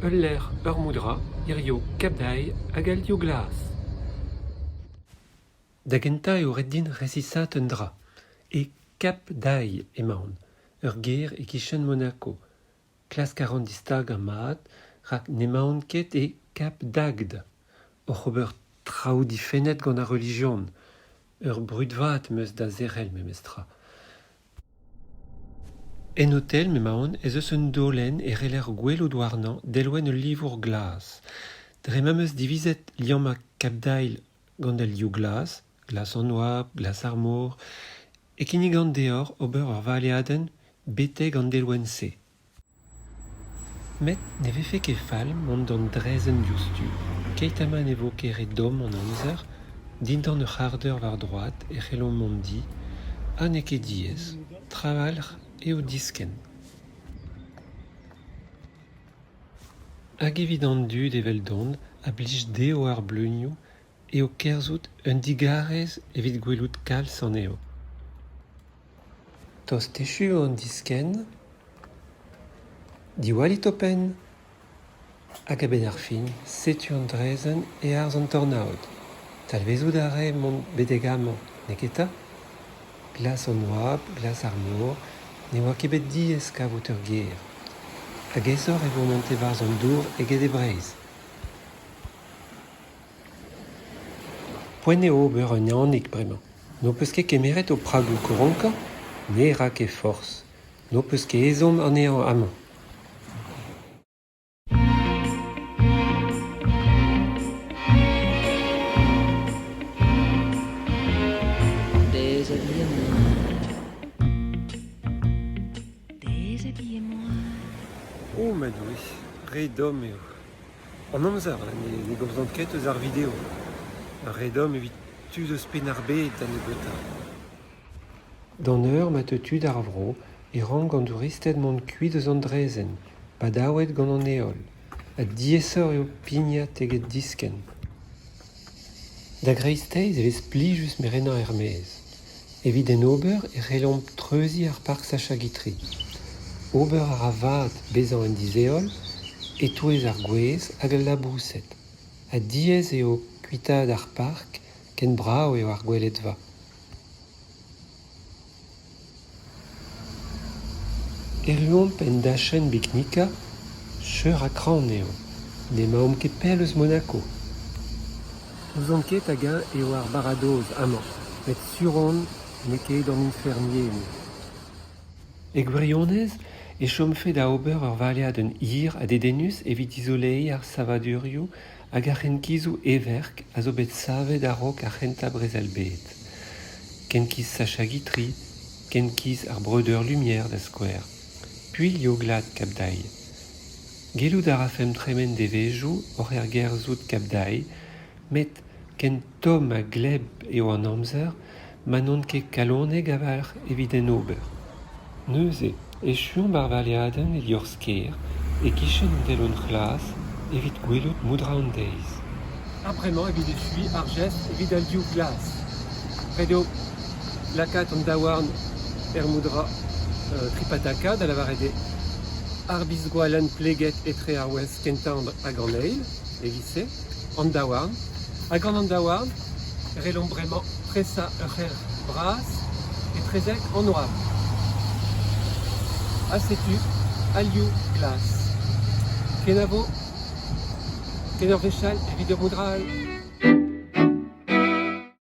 Ul lec'h, ur moudra, hiziv Kap-Dall hag al liv glas. Da gentañ eo ret din resisaat un dra. E Kap-Dall emaon, ur gêr e-kichen Monako. Klask a ran distagañ mat rak n'emaon ket e Kap d'Agde, oc'h ober traoù difennet gant ar relijion. Ur brud vat 'm eus da zerc'hel memestra. En otel m'emaon ez eus un daolenn e c'heller gwelout warnañ delwenn ul livour glas. Dre ma 'm eus divizet liammañ Kap-Dall gant al liv glas, glas an oabl, glas ar mor, e kinnigan deoc'h ober ur valeadenn betek an delwenn-se. Met ne vefe ket fall mont d'an draezhenn diouzhtu, keit ha ma ne vo ket re domm an amzer, dindan ur c'hardeur war droad e c'hellomp mont di, ha n'eo ket diaes, trawalc'h eo diskenn. Hag evit an dud eveldon a blij dezho ar bleunioù eo kerzhout un digarez evit gwelout kalz anezho. Tost echu eo an diskenn. Diwallit ho penn ! Hag a-benn ar fin, setu an draezhenn e-harz an tornaod. Talvezout a rae mont betek amañ, n'eo ket 'ta ? Glas an oabl, glas ar mor, ne oa ket bet diaes kavout ur gêr. Hag aesoc'h e vo mont e-barzh an dour eget e Breizh. Poent eo ober un ehanig bremañ. N'ho peus ket kemeret ho pragoù kouronkañ ? Ne ra ket forzh. N'ho peus ket ezhomm anezhañ amañ. Déshabillez-moi. Déshabillez-moi. Oh ma Doue, re domm eo. An amzer ne gomzan ket eus ar video. Re domm evit tud eus Penn-ar-Bed da nebeutañ. D'an eur ma teu tud ar vro e rank an douristed mont kuit eus an draezhenn, badaouet gant an heol, ha diaesoc'h eo pignat eget diskenn. Da greisteiz e vez plijus merennañ er-maez. Evit en ober e c'hellomp treuziñ ar park Sacha Guitry. Ober a ra vat bezañ en disheol, e-touez ar gwez hag al laboused. Ha diaes eo kuitaat ar park ken brav eo ar gweledva. Erruomp en dachenn biknikañ, cheuc'h ha kran eo. N'emaomp ket pell eus Monako. N'ouzon ket hag-eñ eo ar baradoz amañ, met sur on n'eo ket an ifern yen. E gwirionez e chomfe da ober ur valeadenn hir ha dedennus evit dizoleiñ ar savadurioù hag ar c'henkizoù heverk a zo bet savet a-raok ar C'hentañ Brezel-bed. Kenkiz Sacha Guitry, kenkiz ar Breudeur Lumière da skouer. Puilh eo glad Kap-Dall. Gellout a rafemp tremen devezhioù oc'h ergerzhout Kap-Dall, met ken tomm ha gleb eo an amzer ma n'on ket kalonek a-walc'h evit en ober. Neuze echuomp ar valeadenn e liorzh kêr, e-kichen an delwenn c'hlas, evit gwelout moudra an deiz. Ha bremañ evit echuiñ ar jestr evit al liv glas. Ret eo lakaat an daouarn er moudra tripataka, da lavaret eo ar biz-gwalenn pleget etre ar wezh kentañ hag an eil, e-giz-se, an daouarn. Ha gant an daouarn e c'hellomp bremañ tresañ ur c'helc'h bras etrezek an oabl. Ha setu al liv glas. Kenavo, ken ur wech all evit ur moudra all.